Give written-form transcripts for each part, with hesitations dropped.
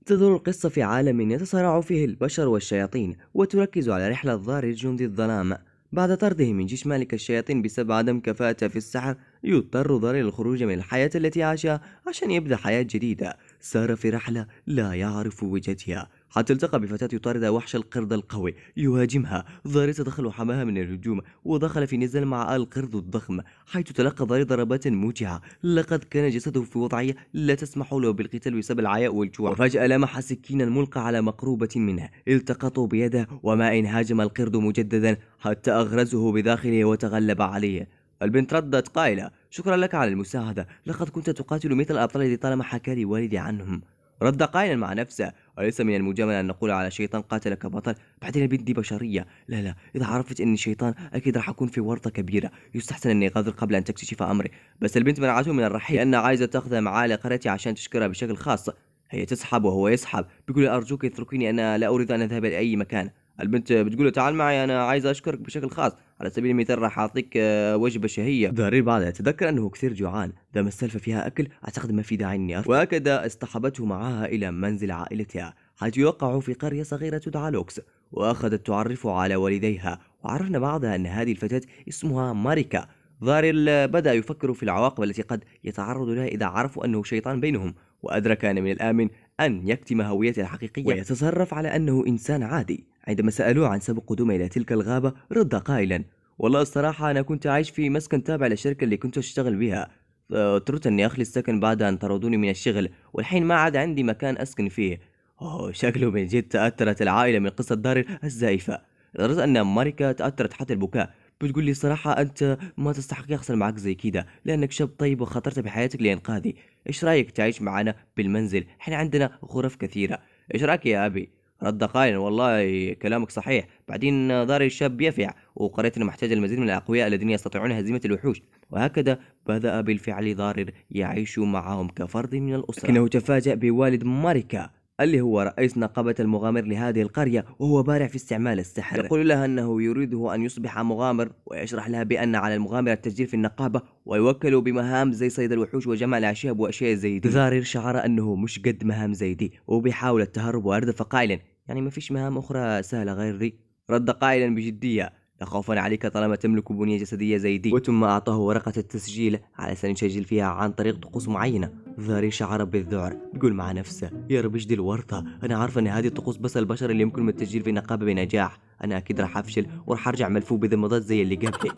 تدور القصة في عالم يتصارع فيه البشر والشياطين، وتركز على رحلة ضاري جندي الظلام. بعد طرده من جيش مالك الشياطين بسبب عدم كفاءته في السحر، يضطر ضاري للخروج من الحياة التي عاشها عشان يبدأ حياة جديدة. سار في رحلة لا يعرف وجهتها حتى التقى بفتاة يطارد وحش القرد القوي يهاجمها. ضاري تدخل وحماها من الهجوم ودخل في نزال مع القرد الضخم، حيث تلقى ضاري ضربات موجعة. لقد كان جسده في وضعية لا تسمح له بالقتال بسبب العياء والجوع. وفجأة لمح سكينا ملقى على مقروبة منه، التقطه بيده، وما إن هاجم القرد مجددا حتى أغرزه بداخله وتغلب عليه. البنت ردت قائلة: شكرا لك على المساعدة، لقد كنت تقاتل مثل الأبطال الذي طالما حكى لي والدي عنهم. رد قائلا مع نفسه: أليس من المجاملة أن نقول على شيطان قاتل كبطل؟ بعدين البنت دي بشرية، لا لا، إذا عرفت إني شيطان أكيد راح أكون في ورطة كبيرة، يستحسن إني أغادر قبل أن تكتشف أمري. بس البنت منعته من الرحيل لأنها عايزة تأخذها معاه لقريتي عشان تشكرها بشكل خاص. هي تسحب وهو يسحب، بيقول أرجوك اتركيني، أنا لا أريد أن أذهب إلى أي مكان. البنت بتقول له تعال معي، أنا عايز أشكرك بشكل خاص، على سبيل المثال راح أعطيك وجبة شهية. ضاري بعدها تذكر أنه كثير جوعان، دام السالفة فيها أكل أعتقد ما في داعي إني أرفض. وهكذا اصطحبته معها إلى منزل عائلتها، حيث يقع في قرية صغيرة تدعى لوكس، وأخذت تعرفه على والديها. وعرفنا بعدها أن هذه الفتاة اسمها ماريكا. ضاري بدأ يفكر في العواقب التي قد يتعرض لها إذا عرفوا أنه شيطان بينهم، وأدرك أن من الآمن أن يكتم هويته الحقيقية ويتصرف على أنه إنسان عادي. عندما سألوه عن سبب قدومه إلى تلك الغابة رد قائلا: والله الصراحة أنا كنت عايش في مسكن تابع للشركة اللي كنت أشتغل بها، اضطررت أني أخلي السكن بعد أن طردوني من الشغل، والحين ما عاد عندي مكان أسكن فيه. أوه، شكله من جد تأثرت العائلة من قصة داريل الزائفة، لدرجة أن ماريكا تأثرت حتى البكاء. بتقول لي صراحة أنت ما تستحق يحصل معك زي كده، لأنك شاب طيب وخاطرت بحياتك لإنقاذي. إيش رأيك تعيش معنا بالمنزل؟ إحنا عندنا غرف كثيرة. إيش رأيك يا أبي؟ رد قائلا: والله كلامك صحيح، بعدين داري الشاب يفع، وقريتنا محتاجة المزيد من الأقوياء الذين يستطيعون هزيمة الوحوش. وهكذا بدأ بالفعل ضارر يعيش معهم كفرد من الأسرة. لكنه تفاجأ بوالد ماريكا اللي هو رئيس نقابة المغامر لهذه القرية، وهو بارع في استعمال السحر. يقول لها أنه يريده أن يصبح مغامر، ويشرح لها بأن على المغامر التسجيل في النقابة ويوكل بمهام زي صيد الوحوش وجمع الأعشاب وأشياء زي دي. ضارر شعر أنه مش قد مهام زي دي وبيحاول التهرب، وأردف قائلا: يعني ما فيش مهام أخرى سهلة غير دي؟ رد قائلا بجدية: لا خوفا عليك طالما تملك بنية جسدية زي دي. وثم أعطاه ورقة التسجيل على أساس يسجل فيها عن طريق طقوس معينة. ضاري شعر بالذعر، بيقول مع نفسه: يا رب ايش دي الورطة، أنا عارفة أن هذه الطقوس بس البشر اللي يمكنهم التسجيل في النقابة بنجاح، أنا أكيد راح أفشل وراح أرجع ملفوف بذمضات زي اللي قبلي.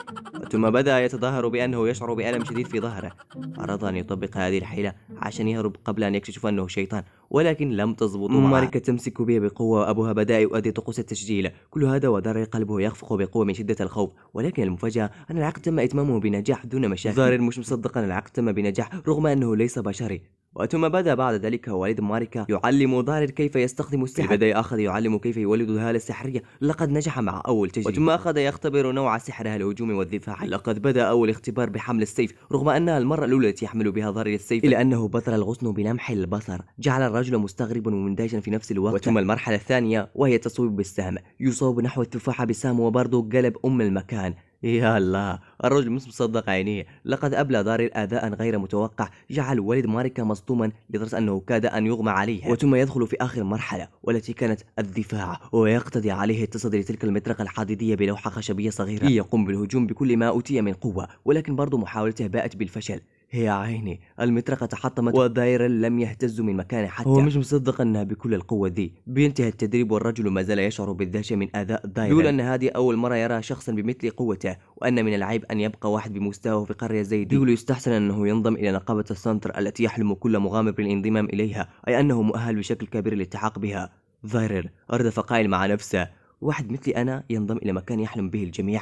ثم بدأ يتظاهر بأنه يشعر بألم شديد في ظهره. أراد أن يطبق هذه الحيلة عشان يهرب قبل أن يكتشف أنه شيطان، ولكن لم تزبط معه. ماريكا تمسك به بقوة، وأبوها بدأ يؤدي طقوس التسجيل. كل هذا ودار قلبه يخفق بقوة من شدة الخوف، ولكن المفاجأة أن العقد تم إتمامه بنجاح دون مشاكل. ضارر مش مصدق أن العقد تم بنجاح رغم أنه ليس بشري. وثم بدأ بعد ذلك والد ماريكا يعلم ضارر كيف يستخدم السحر. بدأ أخذ يعلم كيف يولد الهالة السحرية، لقد نجح مع أول تجربة. وثم أخذ يختبر نوع سحرها الهجوم والدفاع. لقد بدأ أول اختبار بحمل السيف، رغم أنها المرة الأولى التي يحمل بها ضارر السيف، إلا أنه بتر الغصن بلمح البصر، جعل الرجل مستغربا ومندهشا في نفس الوقت. وثم المرحلة الثانية وهي التصويب بالسهم، يصوب نحو التفاحة بالسهم وبرضه قلب أم المكان. يا الله، الرجل مش مصدق عينيه. لقد أبلى ضارر أداء غير متوقع جعل والد ماريكا مصدوما لدرجة أنه كاد أن يغمى عليه. وثم يدخل في آخر مرحلة والتي كانت الدفاع، ويقتضي عليه التصدي لتلك المطرقة الحديدية بلوحة خشبية صغيرة ليقوم بالهجوم بكل ما أوتي من قوة، ولكن برضه محاولته باءت بالفشل. يا عيني، المطرقة تحطمت وداير لم يهتز من مكانه حتى. هو مش مصدق أنها بكل القوة دي. بينتهي التدريب والرجل ما زال يشعر بالدهشة من أداء داير. يقول أن هذه أول مرة يرى شخصا بمثل قوته، وأن من العيب أن يبقى واحد بمستواه في قرية زي دي. يقول يستحسن أنه ينضم إلى نقابة السنتر التي يحلم كل مغامر بالانضمام إليها، أي أنه مؤهل بشكل كبير للالتحاق بها. داير أردف قائل مع نفسه: واحد مثلي أنا ينضم إلى مكان يحلم به الجميع.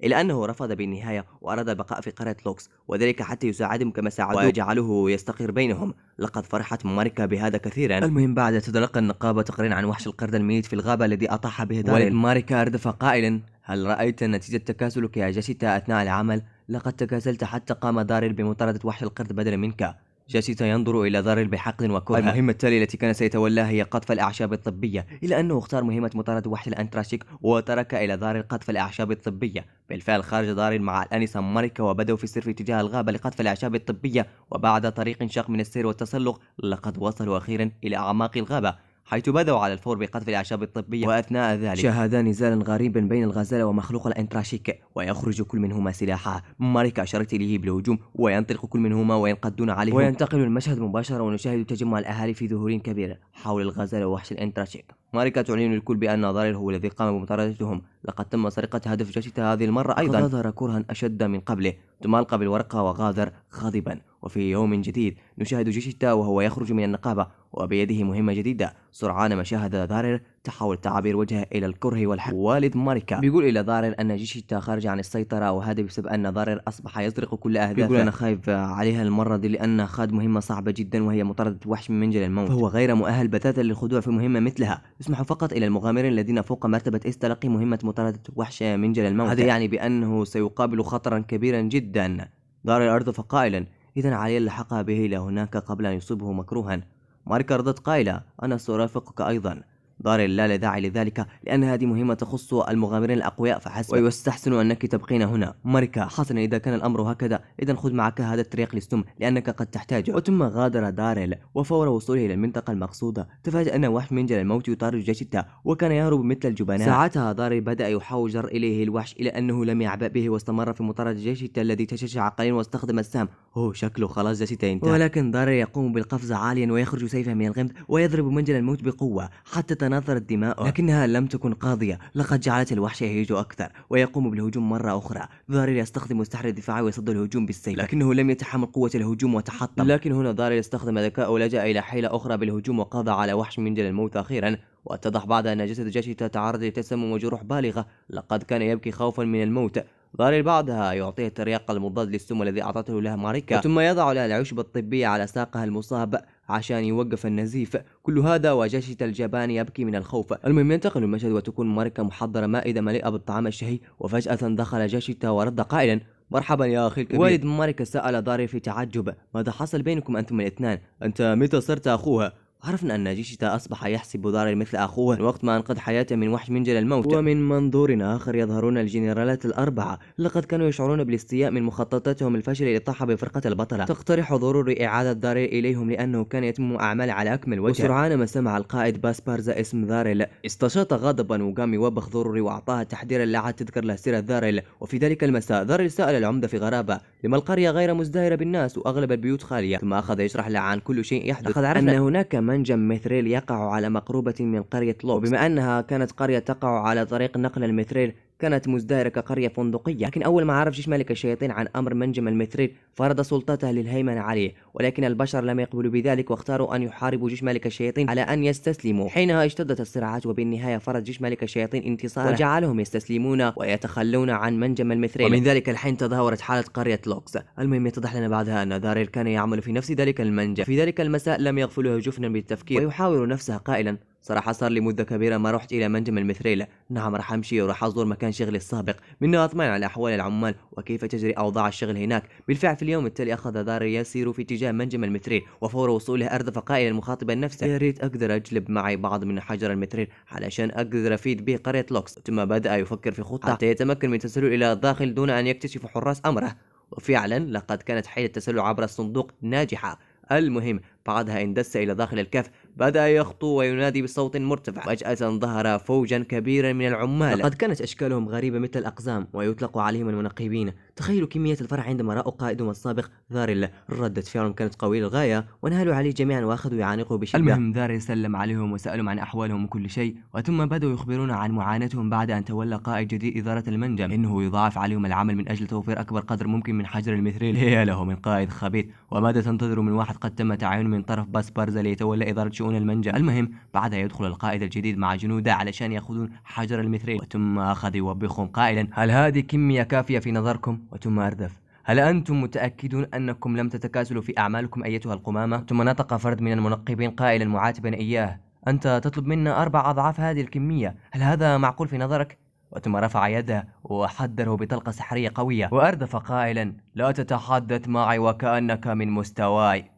إلا أنه رفض بالنهاية وأراد البقاء في قرية لوكس، وذلك حتى يساعدهم كما ساعدوه ويجعله يستقر بينهم. لقد فرحت ماريكا بهذا كثيرا. المهم بعد تتلقى النقابة تقريرا عن وحش القرد الميت في الغابة الذي أطاح به داريل. والد ماريكا أردف قائلا: هل رأيت نتيجة تكاسلك يا جاسيتا أثناء العمل؟ لقد تكاسلت حتى قام داريل بمطاردة وحش القرد بدلا منك. جاسيتا ينظر إلى داريل بحقد وكره. المهمة التالية التي كان سيتولاها هي قطف الأعشاب الطبية، إلا أنه اختار مهمة مطاردة وحش الأنتراشيك وترك إلى داريل قطف الأعشاب الطبية. بالفعل خرج داريل مع الآنسة ماريكا وبدأوا في السير في اتجاه الغابة لقطف الأعشاب الطبية، وبعد طريق شاق من السير والتسلق لقد وصلوا أخيرا إلى أعماق الغابة. حيث بدأوا على الفور بقطف الأعشاب الطبية. وأثناء ذلك شاهدا نزالا غريبا بين الغزالة ومخلوق الأنتراشيك، ويخرج كل منهما سلاحه. ماريكا أشارت إليه بالهجوم، وينطلق كل منهما وينقضون عليهم. وينتقل المشهد مباشرة ونشاهد تجمع الأهالي في ذهول كبير حول الغزالة ووحش الأنتراشيك. ماريكا تعلن للكل بأن ضاريل هو الذي قام بمطاردتهم. لقد تم سرقة هدف جاشيتا هذه المرة أيضا. غادر كرها أشد من قبله، ثم ألقى بالورقة وغادر غاضبا. وفي يوم جديد نشاهد جيشيتا وهو يخرج من النقابة وبيده مهمة جديدة. سرعان ما شاهد داريل تحول تعابير وجهه إلى الكره والحقد. والد ماريكا بيقول إلى داريل أن جيشيتا خرج عن السيطرة، وهذا بسبب أن داريل أصبح يسرق كل أهدافه. بيقول أنا خايف عليها المرة دي لأن خاد مهمة صعبة جدا، وهي مطاردة وحش من منجل الموت، فهو غير مؤهل بتاتا للخضوع في مهمة مثلها. يسمح فقط إلى المغامرين الذين فوق مرتبة إس تلقي مهمة مطاردة وحش منجل الموت. هذا يعني بأنه سيقابل خطرا كبيرا جدا. داريل أردف قائلا إذا علي اللحق به إلى هناك قبل أن يصيبه مكروها. ماريكا ردت قائلة أنا سأرافقك أيضا. داريل لا داعي لذلك لأن هذه مهمة تخص المغامرين الأقوياء فحسب، ويستحسن أنك تبقين هنا. ماريكا حسنا إذا كان الأمر هكذا إذا خذ معك هذا الترياق للسم لأنك قد تحتاجه. وثم غادر داريل، وفور وصوله إلى المنطقة المقصودة تفاجأ أن وحش منجل الموت يطارد جاشيتا وكان يهرب مثل الجبناء. ساعتها داريل بدأ يحاول جر إليه الوحش إلى أنه لم يعبأ به واستمر في مطاردة جاشيتا الذي تشجع قليلا واستخدم السهم. هو شكله خلاص جاشيتا انتهى، ولكن داريل يقوم بالقفز عاليا ويخرج سيفه من الغمد ويضرب منجل الموت بقوة حتى تناثرت دماؤه، لكنها لم تكن قاضية، لقد جعلت الوحش يهيج أكثر ويقوم بالهجوم مرة أخرى. داريل يستخدم السحر الدفاعي ويصد الهجوم بالسيف، لكنه لم يتحمل قوة الهجوم وتحطم. لكن هنا داريل استخدم ذكاءه ولجأ إلى حيلة أخرى بالهجوم وقضى على وحش منجل الموت أخيرا. واتضح بعد أن جسد جاشيتا تعرض لتسمم وجروح بالغة، لقد كان يبكي خوفا من الموت. داريل بعدها يعطيه الترياق المضاد للسم الذي أعطته له ماريكا، ثم يضع لها العشب الطبية على ساقها المصاب عشان يوقف النزيف. كل هذا وجاشيتا الجبان يبكي من الخوف. المهم ينتقل المشهد وتكون ماريكا محضرة مائدة مليئة بالطعام الشهي، وفجأة دخل جاشيتا ورد قائلا مرحبا يا أخي الكبير. والد ماريكا سأل داريل في تعجب ماذا حصل بينكم أنتم الاثنان؟ أنت متى صرت أخوها؟ عرفنا أن جيشيتا أصبح يحسب داريل مثل أخوه من وقت ما أنقذ حياته من وحش منجل الموت. ومن منظور آخر يظهرون الجنرالات الأربعة، لقد كانوا يشعرون بالاستياء من مخططاتهم الفاشلة للإطاحة بفرقة البطلة. تقترح ضروري إعادة داريل إليهم لأنه كان يتم أعمال على أكمل وجه. وسرعان ما سمع القائد باسبارزا اسم داريل استشاط غضبا وقام يوبخ ضروري وأعطاها تحذيرا لا عاد تذكر له سيرة داريل. وفي ذلك المساء داريل سأل العمدة في غرابة لما القرية غير مزدهرة بالناس وأغلب البيوت خالية، ثم أخذ يشرح لها عن كل شيء يحدث. لقد عرفنا أن هناك منجم ميثريل يقع على مقربة من قرية لوكس، وبما أنها كانت قرية تقع على طريق نقل الميثريل كانت مزدهرة كقرية فندقية. لكن أول ما عرف جيش ملك الشياطين عن أمر منجم الميثريل فرض سلطته للهيمنة عليه، ولكن البشر لم يقبلوا بذلك واختاروا أن يحاربوا جيش ملك الشياطين على أن يستسلموا. حينها اشتدت الصراعات وبالنهاية فرض جيش ملك الشياطين انتصاره وجعلهم يستسلمون ويتخلون عن منجم الميثريل. ومن ذلك الحين تدهورت حالة قرية لوكس. المهم يتضح لنا بعدها أن داريل كان يعمل في نفس ذلك المنجم. في ذلك المساء لم يغفله جفنا بالتفكير ويحاور نفسه قائلا صراحة صار لي مدة كبيرة ما رحت إلى منجم الميثريل، نعم راح أمشي وراح أزور مكان شغلي السابق، منه أطمئن على أحوال العمال وكيف تجري أوضاع الشغل هناك. بالفعل في اليوم التالي أخذ داريل يسير في اتجاه منجم الميثريل، وفور وصوله أردف قائلا مخاطبا نفسه يا ريت أقدر أجلب معي بعض من حجر الميثريل علشان أقدر أفيد به قرية لوكس. ثم بدأ يفكر في خطة حتى يتمكن من التسلل إلى الداخل دون أن يكتشف حراس أمره، وفعلا لقد كانت حيلة التسلل عبر الصندوق ناجحة. المهم بعدها اندس إلى داخل الكهف، بدأ يخطو وينادي بصوت مرتفع. فجأة ظهر فوجا كبيرا من العمال، لقد كانت أشكالهم غريبة مثل الأقزام ويطلق عليهم المنقبين. تخيلوا كمية الفرح عندما رأوا قائدهم السابق داريل. ردة فعلهم كانت قوية للغاية وانهالوا عليه جميعا وأخذوا يعانقوا بشدة. المهم داريل سلم عليهم وسألهم عن أحوالهم وكل شيء، وثم بدأوا يخبرون عن معاناتهم بعد أن تولى قائد جديد إدارة المنجم، إنه يضاعف عليهم العمل من أجل توفير أكبر قدر ممكن من حجر الميثريل. يا له من قائد خبيث، وماذا تنتظر من واحد قد تم تعيينه من طرف باسبارزا ليتولى إدارة شؤون المنجم؟ المهم بعدها يدخل القائد الجديد مع جنوده علشان يأخذون حجر الميثريل، وثم أخذ يوبخهم قائلا هل هذه كمية كافية في نظركم؟ وثم أردف هل أنتم متأكدون أنكم لم تتكاسلوا في أعمالكم أيتها القمامة؟ ثم نطق فرد من المنقبين قائلا معاتبا إياه أنت تطلب منا 4 أضعاف هذه الكمية، هل هذا معقول في نظرك؟ وثم رفع يده وحذره بطلقة سحرية قوية وأردف قائلا لا تتحدث معي وكأنك من مستواي.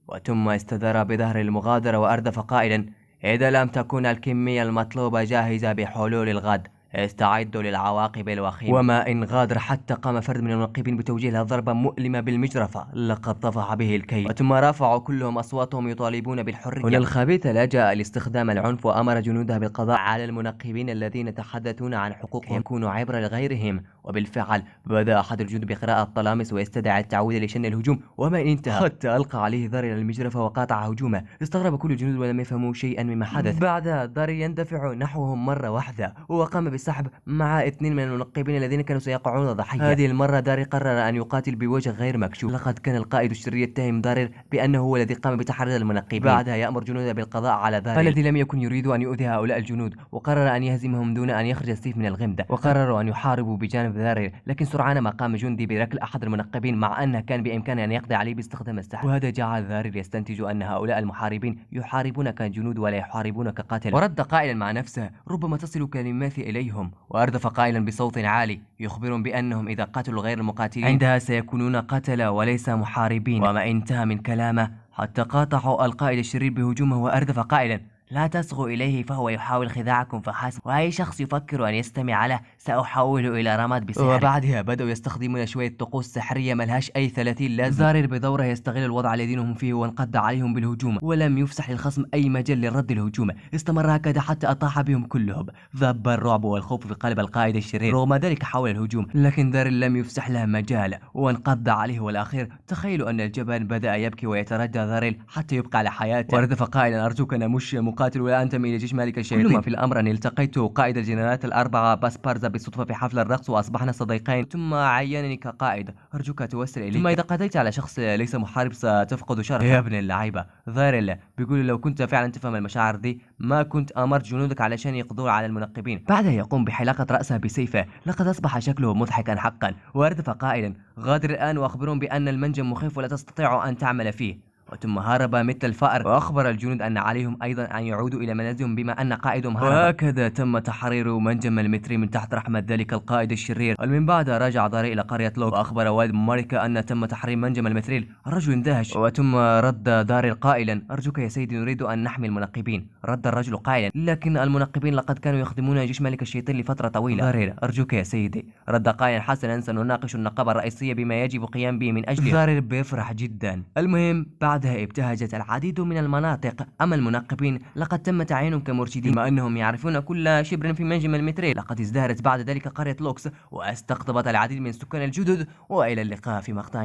وثم استدار بظهر المغادرة وأردف قائلا إذا لم تكن الكمية المطلوبة جاهزة بحلول الغد استعدوا للعواقب الوخيمة. وما إن غادر حتى قام فرد من المنقبين بتوجيه له ضربة مؤلمة بالمجرفة، لقد طفح به الكيل. ثم رفعوا كلهم أصواتهم يطالبون بالحرية. هنا الخبيث لجأ لاستخدام العنف وأمر جنوده بالقضاء على المنقبين الذين يتحدثون عن حقوقهم يكونوا عبرة لغيرهم. وبالفعل بدأ أحد الجنود بقراءة الطلامس ويستدعي التعويذ لشن الهجوم، وما إن انتهى حتى ألقى عليه ضاري المجرفة وقاطع هجومه. استغرب كل الجنود ولم يفهموا شيئا مما حدث. بعدها ضاري يندفع نحوهم مرة واحدة وقام بالسحب مع 2 من المنقبين الذين كانوا سيقعون ضحية. هذه المرة داري قرر أن يقاتل بوجه غير مكشوف. لقد كان القائد الشرير يتهم داريل بأنه هو الذي قام بتحريض المنقبين. بعدها يأمر جنوده بالقضاء على داريل الذي لم يكن يريد أن يؤذي هؤلاء الجنود، وقرر أن يهزمهم دون أن يخرج السيف من الغمدة. وقرروا أن يحاربوا بجانب داريل، لكن سرعان ما قام جندي بركل أحد المنقبين مع أنه كان بإمكانه أن يقضي عليه باستخدام السحر. وهذا جعل داريل يستنتج أن هؤلاء المحاربين يحاربون كجنود ولا يحاربون كقاتل. ورد قائلا مع نفسه ربما تصل كلماتي إليهم. وأردف قائلا بصوت عالي يخبرهم بأنهم إذا قتلوا غير المقاتلين عندها سيكونون قتلة وليس محاربين. وما انتهى من كلامه حتى قاطعوا القائد الشرير بهجومه، وأردف قائلا لا تصغوا إليه فهو يحاول خداعكم فحسب، وأي شخص يفكر أن يستمع له سأحوله إلى رماد بسحر. وبعدها بدأوا يستخدمون شوية طقوس سحرية ملهاش أي 30 لازمة. زارير بدوره يستغل الوضع الذي هم فيه وانقض عليهم بالهجوم، ولم يفسح للخصم أي مجال للرد الهجوم. استمر هكذا حتى أطاح بهم كلهم. ذب الرعب والخوف في قلب القائد الشرير، رغم ذلك حاول الهجوم لكن داريل لم يفسح له مجال وانقض عليه. والأخير تخيلوا أن الجبان بدأ يبكي ويترجى داريل حتى يبقى على حياته. وردف قائلا أرجوك أنا مش مقاتل ولا أنتمي إلى جيش مالك الشياطين. كل ما في الأمر أن التقيت قائد الجنرالات الأربعة باسبارزا بالصدفة في حفل الرقص وأصبحنا صديقين، ثم عينني كقائد، أرجوك توسل إلي. ثم إذا قضيت على شخص ليس محارب ستفقد شرفك. يا ابن اللعيبة، ذاريل بيقول لو كنت فعلا تفهم المشاعر دي ما كنت أمرت جنودك علشان يقضوا على المنقبين. بعدها يقوم بحلاقة رأسه بسيفه، لقد أصبح شكله مضحكا حقا. وأردف قائلا غادر الآن وأخبرهم بأن المنجم مخيف ولا تستطيع أن تعمل فيه. وثم هرب مثل الفأر، وأخبر الجنود أن عليهم أيضا أن يعودوا إلى منازلهم بما أن قائدهم هرب. وهكذا تم تحرير منجم المتري من تحت رحمة ذلك القائد الشرير. ومن بعدها رجع داري إلى قرية لوك وأخبر والد ماريكا أن تم تحرير منجم المتريل. الرجل اندهش، وثم رد داري قائلا أرجوك يا سيدي نريد أن نحمي المنقبين. رد الرجل قائلا لكن المنقبين لقد كانوا يخدمون جيش ملك الشياطين لفترة طويلة. داريل أرجوك يا سيدي. رد قائلا حسنا سنناقش النقابة الرئيسية بما يجب القيام به من أجله. داريل بيفرح جدا. المهم بعدها ابتهجت العديد من المناطق. أما المنقبين لقد تم تعيينهم كمرشدين بما أنهم يعرفون كل شبر في منجم المتريل. لقد ازدهرت بعد ذلك قرية لوكس واستقطبت العديد من السكان الجدد. وإلى اللقاء في مقطع